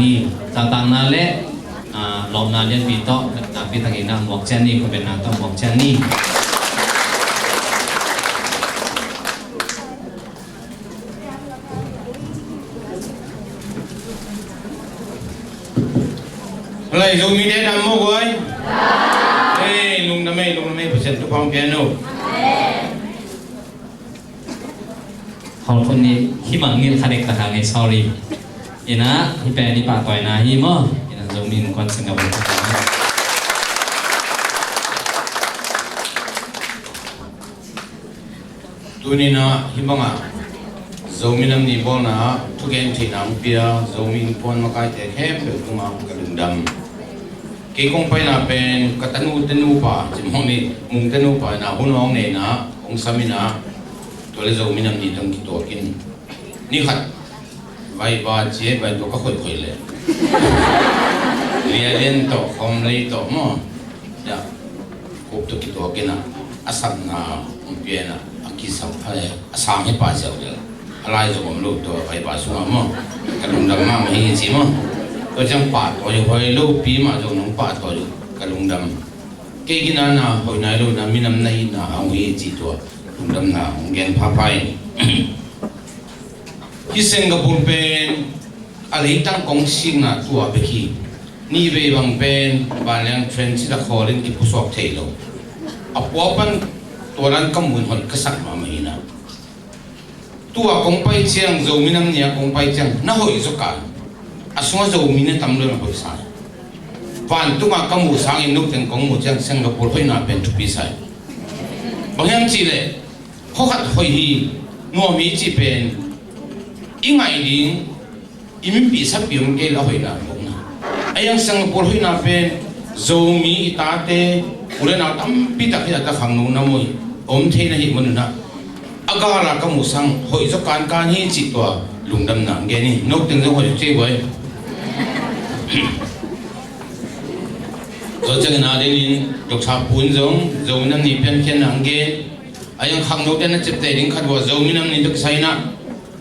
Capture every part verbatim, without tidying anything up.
ni. Zahtakna le, ah, lawpna lianpi tawh nakpi takin na muak ciat ni, khuabenna tawh muak ciat ni. Lai Zomite dam maw guai? Ei, lungdam ei, lungdam ei, Pasian thupha hong pia in. Hong khun ni hih mang nilh kha dek tak hang ei, sorry. Ina, hih pen i pahtawina hi maw? Ina, Zomi Innkuan Singapore. Tuni-in ah hih bangah Zomi Nam Ni bawlna ah thugen theihna hong pia Zomi Innkuan makaite khempeuh tungah ka lungdam. Kei kong paina pen ka tanu te nupa, ci mawk ni, Mung te nupa in ah hun hong neihna hong sam in ah, tua le Zomi Nam Ni tawh kituak in. Ni khat Vaiba ci e, vai tua ka khoikhoi le. Lialian tawh, Khawmlei tawh maw. Ya, khup tawh kituak in ah, a sapna hong pia in ah, a kisap, a sang hi pah ziau le. A lai zong om lo tua Vaiba sungah maw. Ka lungdam mahmah hi ci maw. Tua ciang pahtawi uh, hoi lopi mah zong nong pahtawi uh, ka lungdam. Kei gina na hoih nai lo na, minam na hihna hong hi ci tua lungdamna hong gen phapha in. Hih Singapore pen a leitang kong sikna tua bek hi. Nihvei bang pen vanleng transit a khawl in kipusuak thei lo. A pua pan tua dan ka muh in hoih ka sak mahmah hi na. Tua kong pai ciang, Zomi Nam Ni a kong pai ciang na hoih zaw kan. A sungah Zomi na tam lo na hoih sa. Vantungah ka muh sangin nuteng kong muh ciang Singapore hoihna pen thupi sa hi. Bang hiam cih leh, khuakhat hoih hi, nuam hi cih pen i ngaih ding, i mipih sapi om kei le a hoihna om na. A hiang Singapore hoihna pen Zomi i tate, u le nau tampi tak hi a, ta khangno na maw hi, om thei na hih manun ah, a gala ka muh sang hoih zaw kankan hi cih tua lungdamna gen hi. Noteng zong hoih zaw cih buai. Tua ciangin a dingin Doctor Pu in zong Zomi Nam Ni piankhiatna hong gen. A hiang khangnote na ciapteh ding khat uh a, Zomi Nam Ni tawh kisai in ah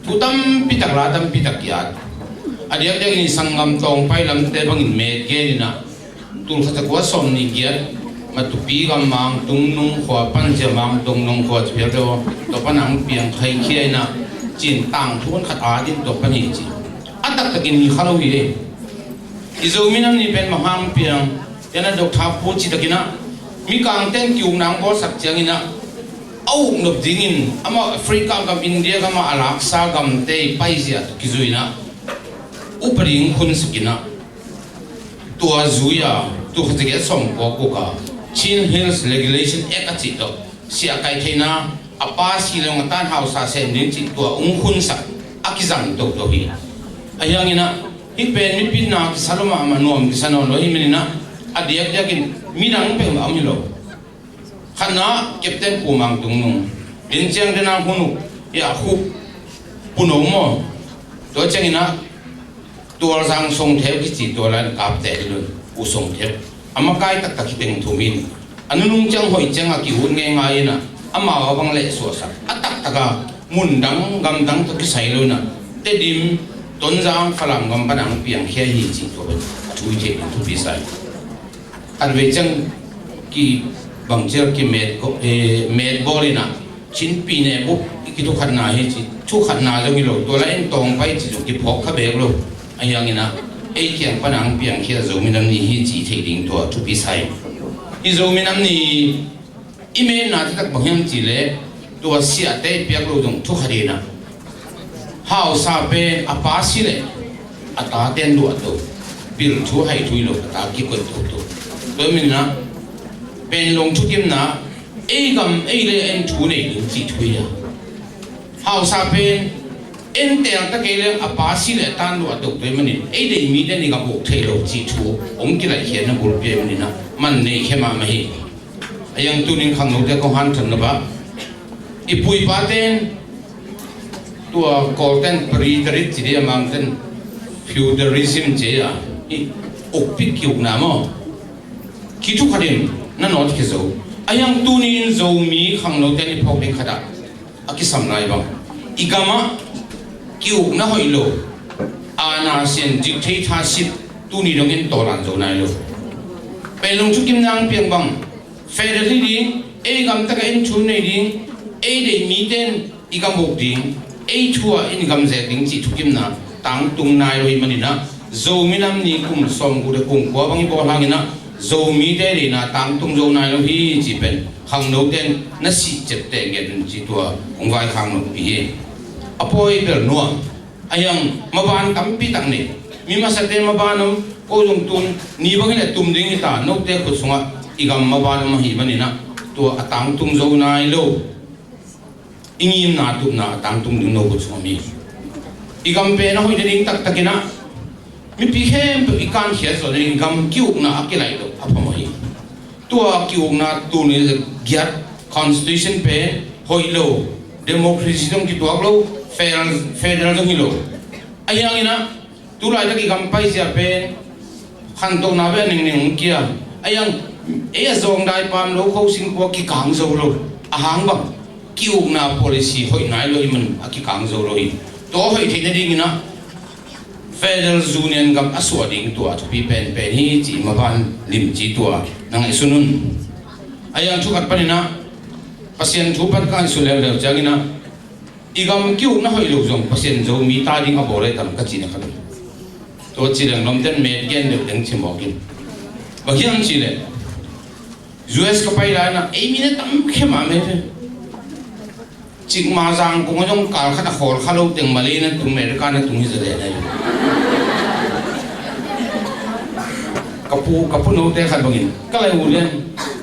thu tampi tak, la tampi tak ki-at. A diakdiakin i sanggam Tawngpai lamte bangin met gen in ah, tul khat za kua sawmnih giat, Matupi gam Mangtungnung khua pan zia, Mangtungnung khua ci piak deuh, tua pan ang piang khai khia in ah, cin tangthu khat a ding tua pan hi ci. A taktakin hi kha lo hi ei. I Zomi Nam Ni pen bang hang piang, tua in ah Doctor Pu cih takin ah, Mikangte'n ki-ukna hong bawlsak ciangin ah, a uk nop dingin amah Africa gam, India gam ah a laksa gamte i paizia tawh kizui in ah, upa ding khunsak in ah, tua zui a, tul khat za giat sawmkua guk a Chin Hills Regulation Act a cih tawh siah kaih theihna, a pa si leng a tan hausa sem ding cih tua hong khunsak a kizang toto hi. A hiangin ah, hih pen mipilna kisa lo mahmah, nuam kisa nawn lo hi manin ah, a diakdiakin midang peuhmah om hi lo. Khatna, Captain Pu Mangtungnung. Din ciang dena hun uh, ya, Khup Pu No maw. Tua ciangin ah, Tualzang Songtheu kici tua lai-in kapte hi lo, U Songtheu. A makai taktak hi teng thum in. A nunung ciang hoih ciang a ki-ut ngeingai in ah, amau a bang leh suahsak. A taktak a mun dang, gam dang tawh kisai lo in ah, Tedim, Tonzang, Falam gam pan ang piangkhia hi ci tua pen a thu i theih ding thupi sa hi. Khatvei ciang ki bangcial ki met ko, eh, met bawl in ah, Chin pi ne bup i kithukhatna hi ci, thukhatna zong hi lo, tua lai-in Tawngpai ci zong kiphawk kha beek lo. A hiangin ah, ei kiang pan ang piangkhia Zomi Nam Ni hi ci theih ding tua thupi sa hi. Hih Zomi Nam Ni i metna taktak bang hiam cih leh, tua siahte i piak lo zong thukhat hi na. Hausa pen a pa si leh a tate'n luah to, pil thu hai thu hi lo, a ta kikoih toto. Tua manin ah, Panglong thukimna, ei gam ei lei en thu nei ding cih thu hi a. Hausa pen en teel ta kei leng a pa si leh a ta'n luah to, tua manin ei deih mite'n i gam uk thei lo cih thu hong kilaihkhiatna bulpi ahih manin ah, man neihkhia mahmah hi. A hiang tunin khangnote kong hanthawn nop ah, i pu i pate'n tua Kawlte'n preterist ci ding a, Mangte'n feudalism ci a, i ukpih ki-ukna maw, kithukhatin na nawt khe zo. A hiang tunin Zomi khangnote'n i phawk ding khat ah, a kisam lai bang, i gam ah ki-ukna hoih lo, Aana sian dictatorship tuni dongin tawlan zo nai lo. Pen lungthukimna hong piang bang, federal hi ding, ei gamtakah en thu nei ding, ei deih mite in i gam uk ding, ei thu ah in i gam zek ding cih thukimna tangtung nai lo hi maninah, Zomi nam ni kum sawmguk le kum kua bang i bawl hanginah Zomite deihna tangtung zo nai lo hi cih pen khangnote in na sih ciapteh ngiat un ci tua hong vaikhak noppi hi. A pawi bel nuam. A hiang maban tampi tak nei. Mi masate maban om, ko zong tun ni bang hileh tum ding hi ta, note khut sungah i gam maban om ahih maninah tua a tangtung zo nai lo. I ngimna tupna a tangtung ding no khut sungah mi. I gam pen a hoih nading taktakinah mipi khempeuh i kankhiat zawh nading gam ki-ukna a kilaih loh a phamawh hi. Tua ki-ukna tuni giat constitution pen hoih lo, democracy zong kituak lo, federal, federal zong hi lo. A hianginah tulaitak i gam paizia pen khantohna ve a nengneng hong kia. A hiang ei a zawngdai pam lo kho singkua kikang zo lo. A hang bang ki-ukna policy hoih nai lo hi man a kikang zo lo hi. Tua hoih theih nadinginah federal union gam a suah ding tua a thupi penpen hi ci maban limci tua na ngaihsun un. A hiang thu khat paninah Pasian thu pan ka ngaihsun leuleu cianginah i gam ki-ukna hoih lo zong Pasian Zomi ta ding a bawl ai tam ka cihna khat hi. Tua cileng lomten met gen deuh deng cimawk in. Bang hiam cihleh U S ka pai lai na ei mi na tam khe mah met hi. Cikmah zangkung a zong kal khat a khawl kha lo teng Malay na tung, America na tung hi zalen ahi. Ka pu, ka pu note khat bangin ka lai u lian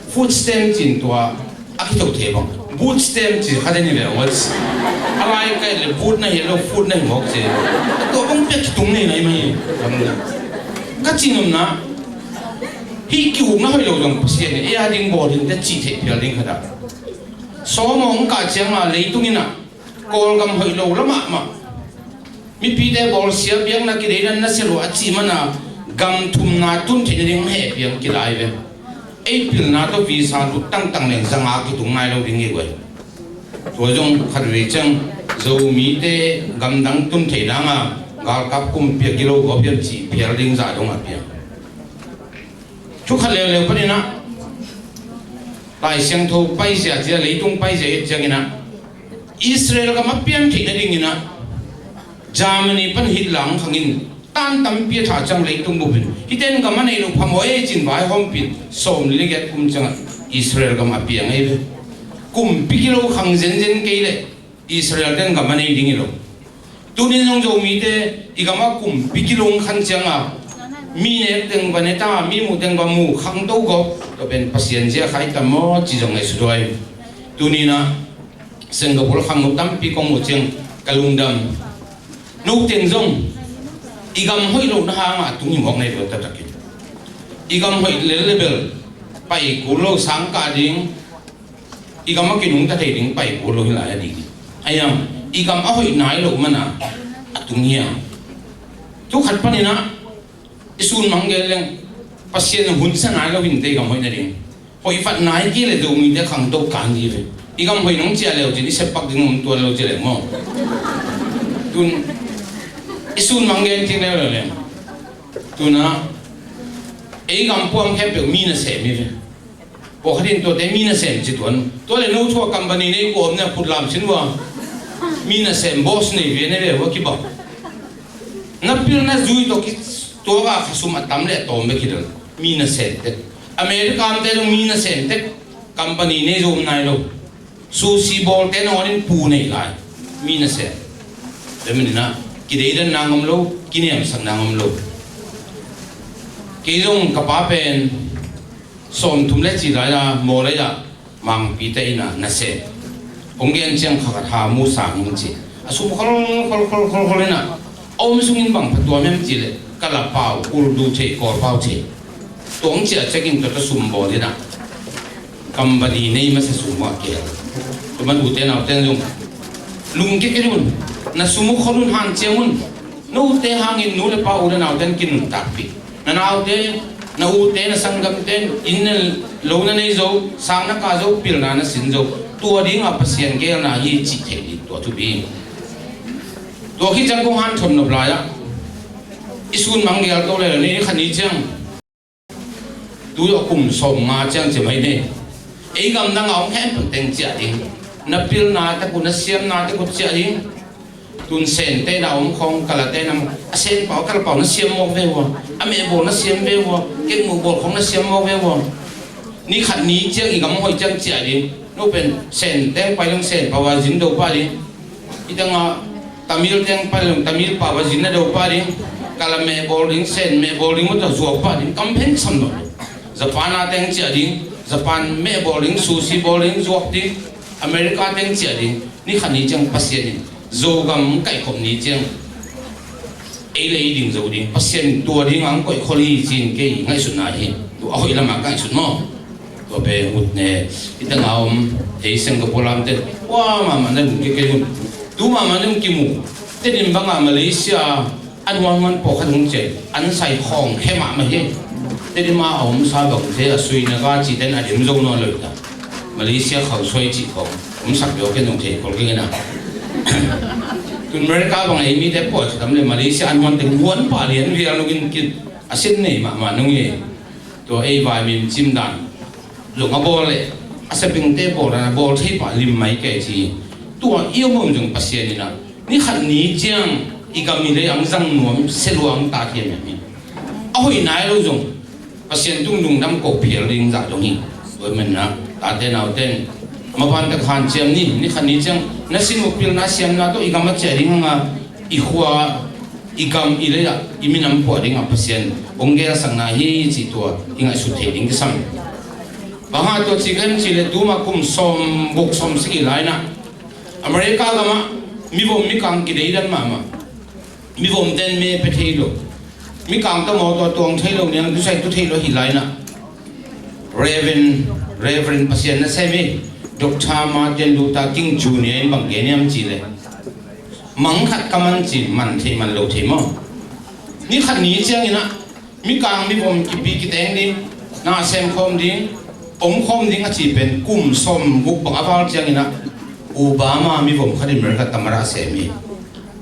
food stamp cin tua a kito thei bang. Boot stamp ci khat ni ve wat. A lai kai le boot na hi lo, food na hi mawk ci. Tua bang pek kitung nei nai mai. Ka cin om na. Hi ki-ukna hoih lo zong Pasian ni. E a ding bawl ding te ci thei phial ding khat a. Sawm hong kah cianga leitung inah Kawlgam hoih lo la mahmah. Mipite bawlsia biakna kideidan na sia lua a cih mana gam thumna tun theih nading heh piang kilai ve. Ei pilna tawh visa lut tangtang leng zanga kitung nai lo ding hi guai. Tua zong khatvei ciang Zomite gamdang tun theih danga galkap kumpi a gilo gawp hiam cih phial ding zah dong a piang. Thu khat leuleu paninah Lai Siangtho paizia cia leitung paizia et cianginah Israel gam a pian theih nadinginah Germany pan Hitler ang khangin tan tampi a thah ciang leitung bupin hiten gam a neih loh phamawh ei cin vaihawmpin sawm li le giat kum ciangah Israel gam a piang ei ve. Kumpi kilo khang zenzen kei leh Israel ten gam a nei ding hi lo. Tunin zong Zomite i gam a kumpi kilung khan cianga mi nek teng va ne ta, mi muh teng va muh khangto gawp. Tua pen Pasian zia khai tam maw ci zong ngaihsut huai. Tuninah Singapore khangno tampi kong muh ciang ka lungdam. No teng zong i gam hoih lohna hangah a tung hi mawk nei lo taktakin i gam hoih lel lebel pai kul lo, sangkah ding, i gam a kinungta thei ding pai kul lo hi lai a ding. A hiang i gam a hoih nai loh mana a tung hiang. Thu khat paninah i sun mang gel leng Pasian hunsa nai lo hinte i gam hoih nading. Hoih fat nai kei le Zomite khangto kan di ve. I gam hoih nong ciah leu cin i sepak ding om tuan lo ci leng maw? Tun i sun mang gen ti leuleu leng. Tunah ei gam puam khempeuh mi nasem hi ve. Pawlkhat in tuate mi nasem ci tuan. Tua le no thua company nei kua om na put lam sin ua. Mi nasem boss nei ve ne ve ua kibang. Na pilna zui tawh ki tuaka khasum a tam le a tawm bek hi lo. Mi nasem tek. America amte zong mi nasem tek. Company nei zo om nai lo. Sushi bawlte nangawn in pu nei lai. Mi nasem. Tua maninah kideidan nang om lo, kiniamsak nang om lo. Kei zong ka pa pen sawmthum le ci lai-a maw lai-ah mangpite inah nasem. Kong gen ciang kha khat ha mu sang in ci a sum khol khol khol khol khol inah a om sungin bang phatuam hiam ci leh Kalapau, Urdu thei, Kawlpau thei. Tuang ciah cekin tua ta sum bawl inah company nei masa sum ah kihel. Tua man ute naute zong lungkia kei un, na sum uh khol un, hanciam un. Note hangin nu le pa, u le naute in kinuntakpih. Na naute, na ute, na sanggamte in inn lo na nei zo, sang na ka zo, pilna na sin zo. Tua dinga Pasian geelna hi cih theih ding tua thupi. Tua khit ciang kong hanthon nop lai-ah I sun mang gel to le ni khat ni ciang. Tu a kum sawm nga ciang ci mai ni. Ei gam dang a om khempeuh teng ciah ding. Na pilna tek uh, na siamna tek uh ciah ding. Tun Sente na om khong, Kalate na om, a Sen pau, Kal pau na siam mawk ve ua, a mehbawl na siam ve ua, kekmuh bawl khong na siam mawk ve ua. Ni khat ni ciang i gam hoih ciang ciah ding. No pen Sen teng pai leng Sen pau a zin do pah ding. I teng a Tamil teng pai leng Tamil pau a zin na do pah ding. Kala mehbawl ding, Sen mehbawl ding, mawtaw zuak pah ding. Kam phen sam lo. Japan a teng ciah ding. Japan mehbawl ding, sushi bawl ding, zuak ding. America teng ciah ding. Ni khat ni ciang Pasian in Zogam kaihkhop ni ciang ei le ei ding zo ding, Pasian tua ding ang koih khol hi ci-in kei ngaihsutna hi. Tu a hoih lamah ka ngaihsut maw? Tua pe ut ne, i tang a om, ei Singapore lamte, ua mahmah na lungke kei un. Tu mahmah na lungke mu. Tedim bangah Malaysia an huanhuan pawh khat hong ciai, an sai khawng khe mahmah hi. Tedim a a omsa bangte a suina ka cihten a dem zo nawn lo hi ta. Malaysia khausuai cih khawng omsak deuh ken hong thei khol keng ina. Tun America bang ei mite pawh tam le Malaysia an huan teng huan pah lian vial nungin kin a sin nei mahmah nung hi. Tua ei vai mim cim dan zong a bawl le a sabengte bawl dan a bawl thei pah lim mai kei ci. Tua i om om zong Pasian ina ni khat ni ciang i gam i lei ang zang nuam seluang ta hiam hiam hi. A hoih nai lo zong Pasian tung lungdam ko phial ding zah dong hi. Tua menna tate nauten maban tak hanciam ni, ni khat ni ciang na sin uh pilna siamna tawh i gam a ciah ding hanga i khua i gam i lei ah i minam puah dingah Pasian hong gelsakna hi cih tua i ngaihsut thei ding kisam. Bang hang tua ci kan cih leh tuma kum sawm guk sawm sagih lai-inah America gamah mivom mikang kideidan mahmah. Mivom ten me pe thei lo, mikang tawh mawtaw tuang thei lo, niang tusai tu thei lo hi lai-inah Reverend, Reverend Pasian na sem hi, Doctor Martin Luther King Junior in bang gen hiam cih leh mang khat ka man ci, man thei man lo thei maw? Ni khat ni cianginah mikang mivom kipi kiteng ding, na sem khawm ding, om khawm ding a ci pen kum sawm guk bang a val cianginah Obama mivom khat in America tamara sem hi.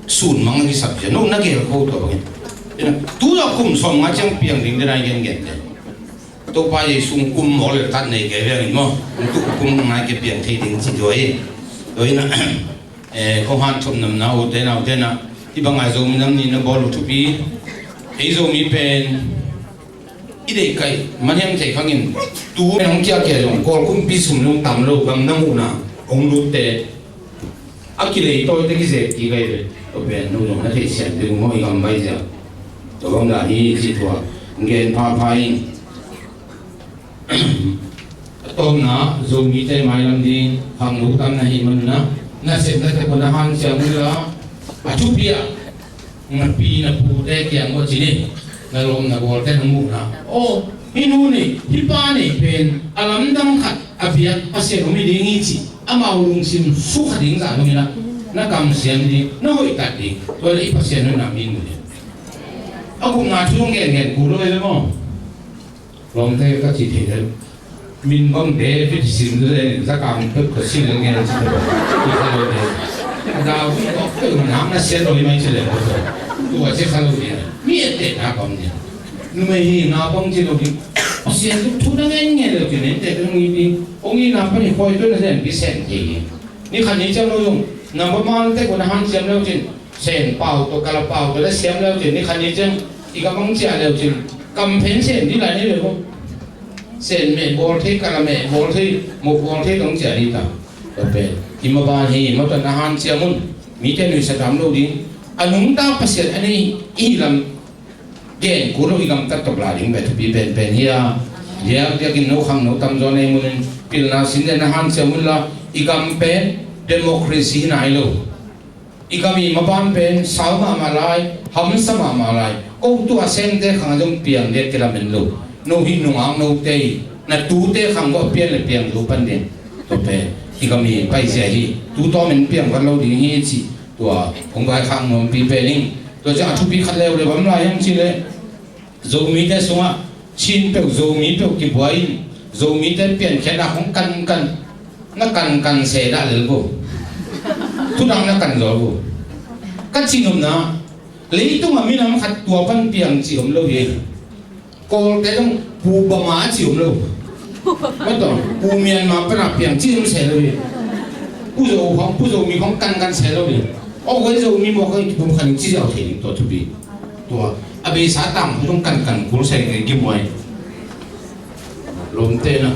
Sun mang a kisap cian no na gel kho tua bangin tu a kum sawm nga ciang piang ding dena i gen gen te. Topa Jesu kum maw le tat nei kei veng in maw? Kum tu kum ngai ke piang thei ding ci tua hi. Tua hi na, eh, kong han thum nam na u te na u te na. Hi bang ai Zomi nam ni na bawl u thupi. Ei Zomi pen i deih kai man hiam thei khangin tu hong kia kia zong Kawl kumpi sum zong tam lo gam na muhna hong lut te. A kilei tawi te kizek kik ahi ve. Tua pen nu zong na theihsiam ding maw i gam bai zia. Tua bang dah hi ci tua. Ngen phapha in. A tawpna Zomite mailam ding khangno tam na hi manuna. Na sepna te pawh na hanciam unla. A thupi ah na pi na pute kiang maw ci ni. Na lawm na gawlte na muhna. Aw, hih nu nih, hih pa nih pen a lamdang khat a biak Pasian om hi ding hi ci. Amau lungsim sukha ding zah dongin ah na kamsiam ding, na hoihtak ding. Tua le i Pasian hoihna mi mu ding. A gupna thu hong gengen kul lo hi ve maw? Lawmte ka cih theih deuh. Min bang David sim tu le zakang peuh ka sim le ngen ci peuh. I kha lo deuh. A dau hi tawh peuh nang na sian lo hi mai ci le peuh. Tua ci kha lo deuh. Mi ettehna bang deuh. Numei hi na bang ci lo deuh. Pasian tu thu na ngen ngen lo deuh nen te tu ngi ding. Ong i na pa ni khoi tu na zen bi sen thei ding. Ni khat ni ciang lo zong, number man te ko na hanciam leu cin, Sen pau tawh Kala pau tawh na siam leu cin, ni khat ni ciang i gam hong ciah leu cin, kam phen Sen ding lai ni leu ko. Sen meh bawl thei, Kala meh bawl thei, mok bawl thei dong ciah ding ta. Tua pen i maban hi, mawtaw na hanciam un, mite nuihsa tam lo ding. A nungta Pasian a nei i hi lam gen kul lo, i gamtat tawh la ding beh thupi penpen hi a. Diakdiakin no khangno tamzaw nei munin pilna sin le na hanciam unla, i gam pen democracy hi nai lo. I gam i maban pen sau mahmah lai, hamsa mahmah lai. Ko tu a Sente khang zong piang dek kilamen lo. No hi nungak note hi, na tute khang ko a pian le piang zo pan ding. Tua pen i gam i paizia hi, tu tawmin piang vat lo ding hi ci. Tua hong vaikhak nuampi pen ing. Tua ciang a thupi khat leu le bang lai hiam cih leh Zomite sungah Chin peuh Zomi peuh kibuai in Zomite piankhiatna hong kankan, na kankan se dah lel vo. Thudang na kan zaw vo. Ka cihnopna Leitungah minam khat tua pan piang cih om lo hi. Kawlte zong Pu Bama cih om lo. Maw taw, Pu Myanmar pana piang cih om se lo hi. Pu Zo khong, Pu Zomi khong kankan se lo hi. Aw, koi Zomi maw koi Pu Khan cih ziau thei ding tua thupi. Tua a beisa tang zong kankan kul se kei kibuai. Lawmte na,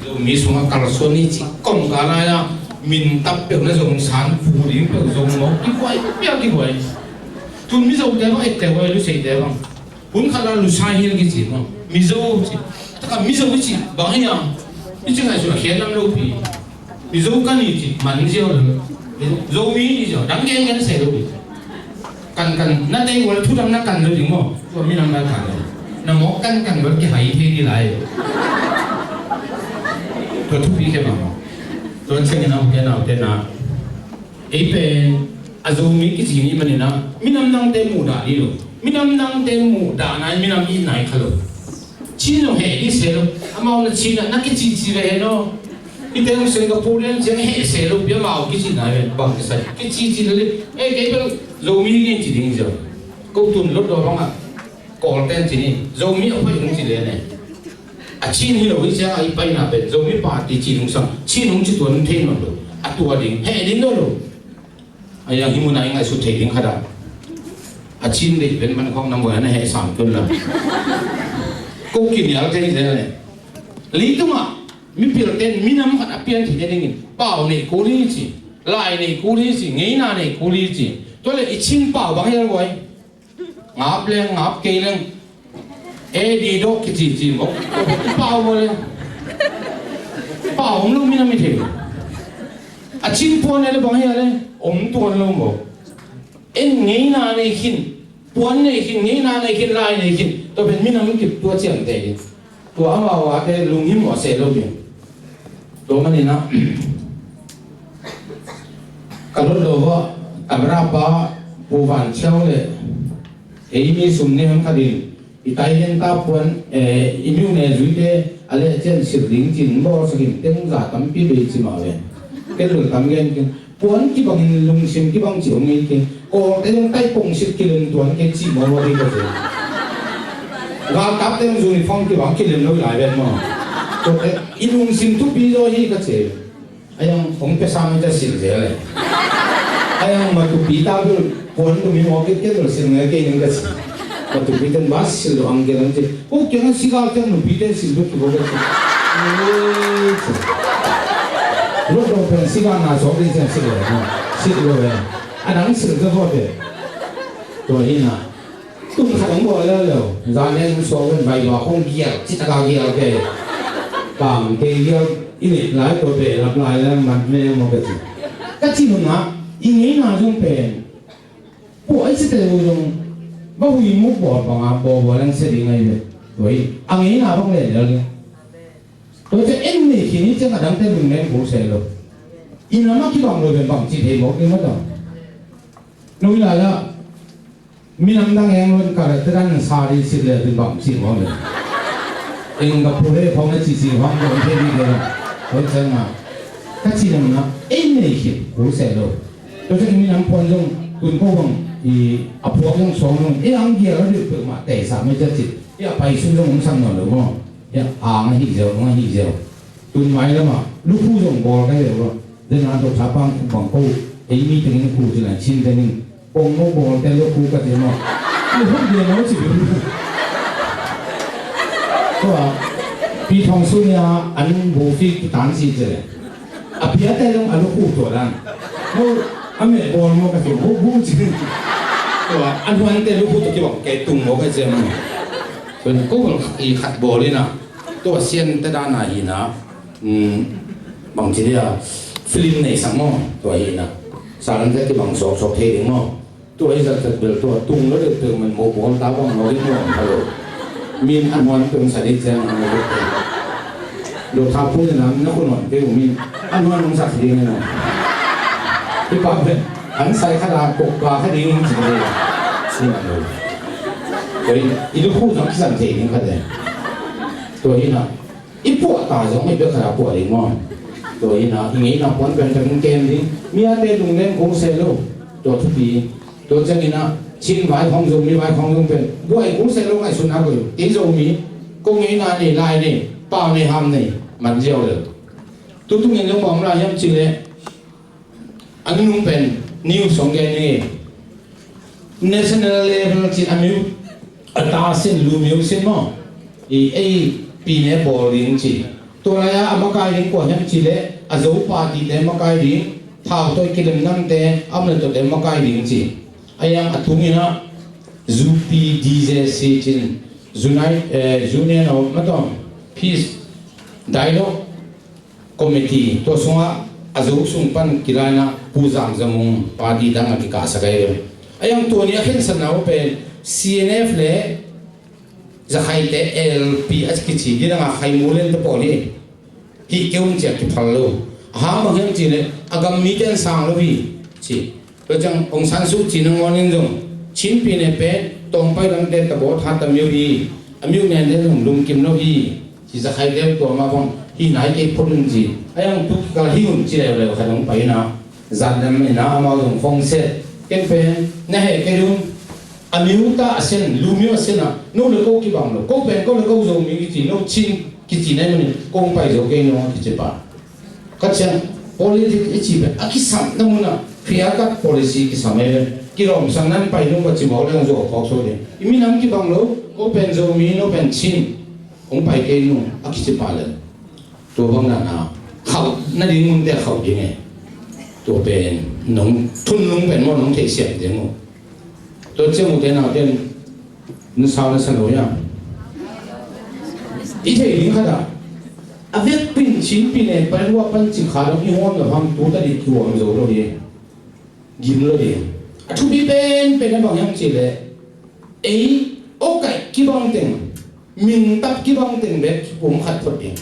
Zomi sungah kalsuan hi ci kong ka lai-a, min tap peuh na zong san pu ding peuh zong maw, kibuai, pia kibuai. Tun Mizote bang, ekte huai Luseite bang. Hun khat la Lusai hial kici maw. Mizo ci. Taka Mizo ci, bang hiam. I ci ngai sua khian lam lo pi. Mizo kan i ci, man ziau lo. Zomi i ziau, dang gen gen se lo pi. Kan kan, na tei wal thu dang na kan lo ding maw. Tua minam na kan lo. Na mawk kan kan wal kihai thei di lai. Tua thupi khe mah maw. Tua ciangin a ute na, ute na. Ei pen, a Zomi kici ni manin a, minam dangte muh dah ni lo. Minam dangte muh dah nai, minam i nai kha lo. Chin zong heh dih se lo. Amau na Chin ah na kici ci ve hen aw. I teng Singapore lian ciang heh se lo, bia mau kici nai ve, bang kisai. Kici ci lo le. Eh, kei bel Zomi ngen ci ding zia. Ko tun lot lo bang ah. Kawl ten ci ni. Zomi a phai hong ci le ne. A Chin hi lo hi ciang a i paina pen. Zomi party ci nung sang. Chin hong ci tuan thei nawn lo. A tua ding. Heh ding nawn lo. Ahi hang hih munah i ngaihsut theih ding khat ah, a Chin deih pen man khawng nam voi a na heh sam tun la. Ko kinial thei zel le. Leitungah mipilte'n minam khat a pian theih dingin pau nei kul hi ci, lai nei kul hi ci, ngeina nei kul hi ci. Tua le i Chin pau bang hial voi. Ngap leng, ngap kei leng. Eh, di dawh kici ci maw. Pau maw leng. Pau om lo minam i thei. A Chin puan eh le bang hia le. Om tuan lo maw. En ngeina nei khin. Puan nei khin, ngeina nei khin, lai nei khin. Tua pen minam kip tua ciamteh hi. Tua amau a te lunghimawh se lo ding. Tua manin ah, ka lot lo vawh, a brapa Pu Van Thiau le, ei mi sum ne hong khat in, i tai hen ta puan, eh, i miu ne zuite, a leh cian sir ding cin bawlsak in, teng za tampi bei ci mah ve. Ken lul tam gen ken. Puan kibangin lungsim kibang ci om ngei kei. Kawlte zong taipong sit kilem tuan kei cih maw, maw ding ka ci. Galkapte zong uniform kibang kilem lo lai ven maw. Kawlte i lungsim thupi zaw hi ka ci. A yang hong pia sam in ca sil zel e. A yang matupi ta bul puan tum hi maw kei, kei bul sil ngei kei ning ka ci. Matupi ten ba sil lo ang kei lam ci. Ko kiang a sigal kiang nupi te sil bek ki bo bek. Lo dong pen sigal na so ding siang sil lo. Sil lo e. A dang sil ka ko te. Tua hi na. Tung khat ang bo leo leo. Zan en so ben bai ba kong gial. Ci ta ka gial ke. Pang ke gial. I ne lai ko te lap lai le man me mo ke ci. Ka ci nung a. I ngei na zong pen. Pu ai si te u zong ba hui mu bo bang a bo bo lang se ding ai ve. Tua hi a ngei na bang le le le. Tua ci en nei khin hi ciang a dang te lung nen ko se lo. I na ma ki bang lo ben bang ci thei mawk ding ma dang. Nui la la. Minam dang eng lo in ka le te dang sa ri si le ding bang ci mawk le. Eng ka pu le phong na ci ci phong dong te ni de. Tua ciang a. Ka ci nam na en nei khin ko se lo. Tua ciang minam puan zong tun ko bang i a puak zong sawng zong e ang gial a dik peuhmah teisa mai cia cih. I a pai sung zong hong sang nawn lo maw. I a ang a hih ziau, hong a hih ziau. Tun mai lamah lukhu zong bawl ka hi lo maw. Zen a dawk tha pang bang ko ei mi tengin khu cin a cin tengin pong maw bawl te lukhu ka ti maw. I huk dia maw ci. Tua pi thong sung ya an bu fi kitan si cele. A piate zong a lukhu tua dan. Maw, a meh bawl maw ka ci, bu, bu ci. Tua, a nuante lukhu tua kibang kei tung maw ka ci maw. Tua ko bang i khat bawl ina. Tua sian te dan a hi na. Bang ci dia, film nei sang maw, tua hi na. Saran te kibang sok sok thei ding maw. Tua hi zat zat bel tua tung lo deuh peuh man mo bawl ta bang lo ding lo ang pha lo. Min a nuan peuh sa ding ciang ang lo deuh peuh. Lo tha phu na nam na khu nuan peuh min a nuan nong sa ding na. Hi pa peuh an sai kha la kok pa kha ding ci ding. Sin ang lo. Tua hi i lu khu zong kisan thei ding kha de. Tua hi na. I puah ta zong i bek khat a puah ding maw. Tua hi na, i ngeina puan peng peng kem ding. Mi a te lungdem kong se lo. Tua thupi. Tua ciangin a, Chin vai khawng, Zomi vai khawng zong pen buai kul seh lo, ngaihsutna koi. Kei Zomi, kong ngeina nei, lai nei, pau nei, ham nei, man ziau lo. Tutung in zong bang om lai hiam cih leh, a nunung pen news hong gen ning e. National level cih a miu a ta sin, lu miu sin maw, i ei pine bawl ding ci. Tua lai-a a makai ding kua hiam cih leh a Zo party te makai ding, thau tawh kilem namte, a om le tawhte makai ding ci. A yang a tungin ah U P D J C cin, Unite, eh, Union of, ma tawh, Peace Dialogue Committee, tua sungah a Zo sung pan kilaina Pu Zam Za Mung party dang a kikahsak ahi ve. A yang tua ni a khensatna uh pen C N F le Zakhaite L P a kici, ni dang a Khai Mu Len te pawl hi. Hih kei un ci a kiphal lo. A hang bang hiam cih leh a gam mite an sang lo hi ci. Tua ciang Aung San Suu Kyi nangawn in zong Chin pine pen tawngpai lamte tabaw tha ta miu hi. A miu nente zong lungkim lo hi. Ci, Zakhaite tua mah bang hi nai kei phot un ci. A yang tu kal hi un ci leuleu khat hong pai na. Zan lam in ah amau zong phone set. Ken pen na heh kei un. A miu ta a sen, lu miu a sen ah, no le ko kibang lo. Ko pen ko le ko Zomi kici, no Chin kici nai manin kong pai zo kei no kici pa. Ka ciang, politics i cih pen a kisamna munah clear cut policy kisam ei ve. Kilawmsang nan pai nung ka ci mawk leng zuau phawk so ding. I minam kibang lo, ko pen Zomi, no pen Chin, hong pai kei nung a kici pah leh, tua bang dana khauh nading munte khauh ding e. Tua pen nong thunlung pen maw, nong theihsiam ding uh. Tua ciang ute naute in na sau na sa lo hiam? I theih ding khat ah, a vekpin Chin pine pai lua pan ci kha dong i huam lo hang, tu ta dih kihuam zo lo hi. Gim lo ding. A thupi penpen a bang hiam cih leh, ei awkaih kibang teng, mintap kibang teng bek kipumkhat phot ding.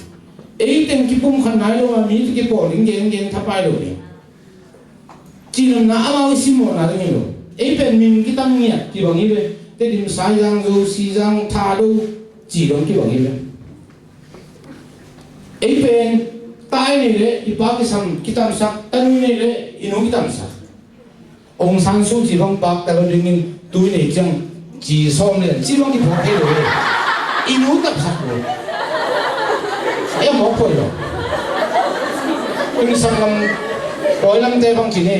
Ei teng kipumkhat nai lo a, mite kipawl ding gengen thapai lo ding. Cihnopna amau i simmawhna ding hi lo. Ei pen min kitam ngiat kibang hi ve. Tedim, Saizang, Zosi, Zang, Thado, ci dong kibang hi ve. Ei pen tai nei leh i pa kisam, kitamsak, tanu nei leh i nu kitamsak. Aung San Suu Kyi bang pakta lo dingin tui nei ciang ci sawm lian ci bang kiphuak thei lo hi. I nu taksak lo. Ei a mawk poi lo. Tuni sanglam pawi lamte bang ci ni.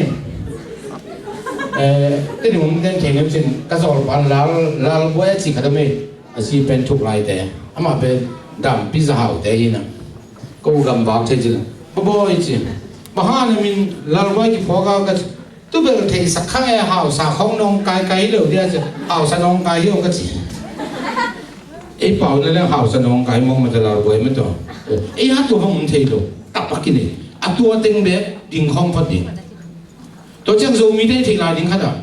Eh, Tedim ten thei lo cin ka zawlpa Lal, Lal Buai a ci khat om ei. A si pen thuk laite, amah pen dampi zahaute hi na. Ko gamvak thei cin, ka bawi ci. Bang hang na min Lal Buai kiphuak a ka ci. Tu bel theisak kha nge, hausa khawng nawngkai kai lo dia ci. Hausa nawngkai hi aw ka ci. Ei pau na leng hausa nawngkai mawk mah ta, Lal Buai mah tawh. Ei a tua bang om thei lo. Tapak i nei. A tua teng bek ding khawng phot ding. Tua ciang Zomite theih lai ding khat ah,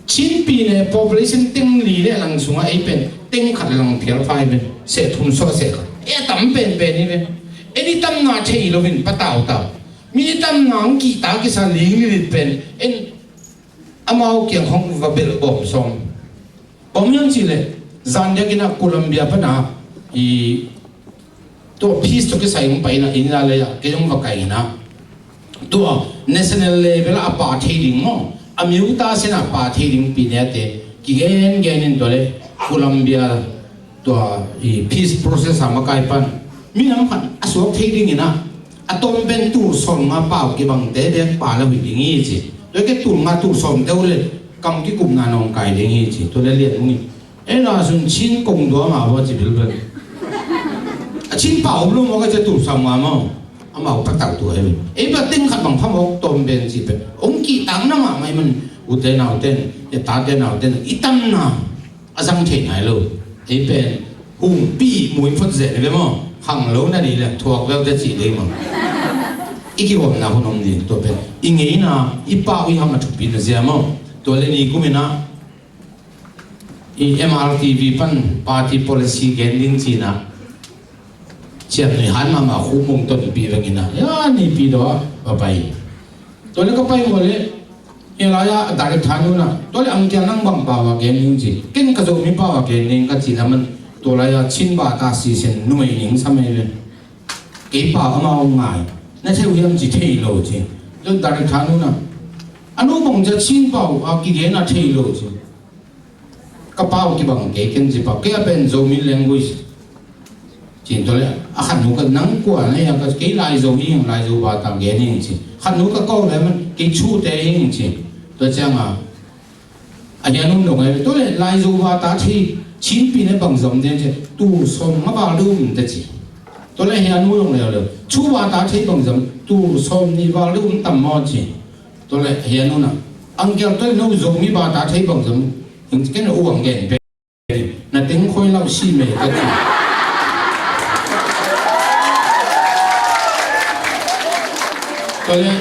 Chin pine population teng li le lang sungah ei pen teng khat le lang phial fai pen, seh thum sawh seh khat. Ei a tam penpen hi ve. En i tamna thei loin patautau. Mi i tamna hong kihta kisa ling lilit pen en amau kiang hong va belh bawm sawm. Bang hiam cih leh, zan diakin ah Colombia pan ah i tua peace tawh kisai hong pai in ah, inn ah lei ah kei hong va kai in ah, tua national level ah a pha thei ding maw, a miu ta sin ah a pha thei ding pine te kigen gen in tua leh Colombia tua i peace process a makai pan minam khat a suak thei dingin ah, a tom pen tul sawm nga pau kibangte bek pha lo hi ding hi ci. Tua ke tul nga tul sawm deuh leh kam kikupna nawngkai ding hi ci. Tua leh lian mungin, ei na sun Chin kong dua ma bua ci bilbel. A Chin pau om lo maw ka ci, tul sawm nga maw. Amau patau tua hi. Ei pa teng khat bang phamawk tom pen ci pen hong kihtakna mahmah i man, ute naute, i tate naute, i tamna a zang thei nai lo. Ei pen humpi mui phot zen ve maw. Khang lo na ni le thuak veu te ci dei maw. I kihawmna hun om ding tua pen. I ngeina, i pau i ham a thupi na zia maw. Tua leh ni kum in ah i M R T V pan party policy gen ding ci in ah, ciam ni han mahmah khu mung tonpih veng in ah, ya nipi daw a va pai. Tua leh ka pai maw leh, hi lai ah director nu in ah, tua leh Angkial nang bang pau a gen ding ci. Ken ka Zomi pau a gen ding ka ci lam in, tua lai ah Chin bata sisen numei ning sa mai ve. Kei pau amau ngai. Na thei uh hiam ci, thei lo ci. Tua director nu in ah, A nu bang cia Chin pau a kigen a thei lo ci. Ka pau kibang kei ken ci pau. Kei a pen Zomi language. Cin tawh le a khat nu ka nang kua na ya ka kei Lai Zo hi ing, Lai Zo bata gen ing ci. Khat nu ka ko le man kei Chute hi ing ci. Tua ciang a a hia nun dong ai. Tua le Lai Zo bata thei Chin pi ne bang zom den ci. Tu som nga val dum te ci. Tua le hia nu dong le le. Chu bata thei bang zom tu som ni val dum tam mo ci. Tua le hia nu na. Ang kial tua le no Zomi bata thei bang zom. Ing ken u ang gen pe. Na teng khoi lau si me ka ti. Tua le,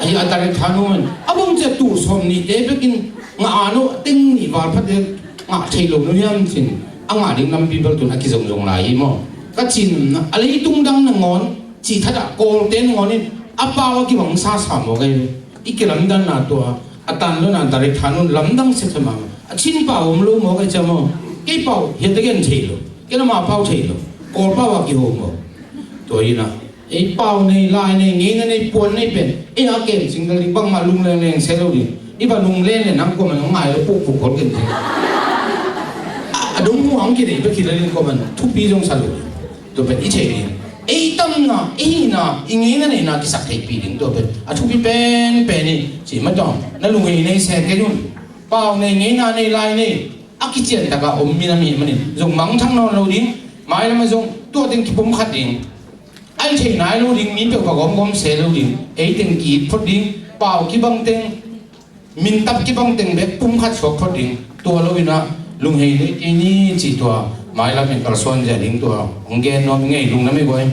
ai a tari thanu man. A bang cia tu som ni te bekin nga anu teng ni val phat de nga thei lo nu hiam cin. A nga ding lampi bel tun a kizong zong lai hi maw. Ka cin na, a leitung dang na ngon, ci thada kol te na ngon in, a pau a kibang sa sa maw gai. I kilamdanna tua a tan lo na direct thanun lamdang sek mama. A Chin pau om lo maw kai cia maw. Kei pau hiate gen thei lo. Kei na ma pau thei lo. Kawl pau a kihawm maw. Tua hi na ei pau nei, lai nei, ngeina nei, puan nei pen ei a kem sing dal ding bangmah lung leng leng se lo ding. I ba lung leng leng nang kua man ngai lo puk puk kol ken thei. A dong muang ki nei ba ki la ding kua man thupi zong sa lo ding. Tua pen i thei ding. Ei tamna, ei hihna, i ngeina neihna kisak theihpih ding tua pen a thupi penpen hi. Cih mah tawh na lunghei nei se kei un. Pau nei, ngeina nei, lai nei, a kician taka om minam hi manin zong mangthang nawn lo ding. Mailam ah zong tua teng kipumkhat ding. Ai thei nai lo ding, mi peuh ka gawmgawm se lo ding. Ei teng ki-it phot ding. Pau kibang teng, mintap kibang teng bek pumkhat suak phot ding. Tua lo in ah lunghei nei kei ni cih tua mailam in kalsuan zia ding tua hong gen nuam ing ei, lungnuam ei guai.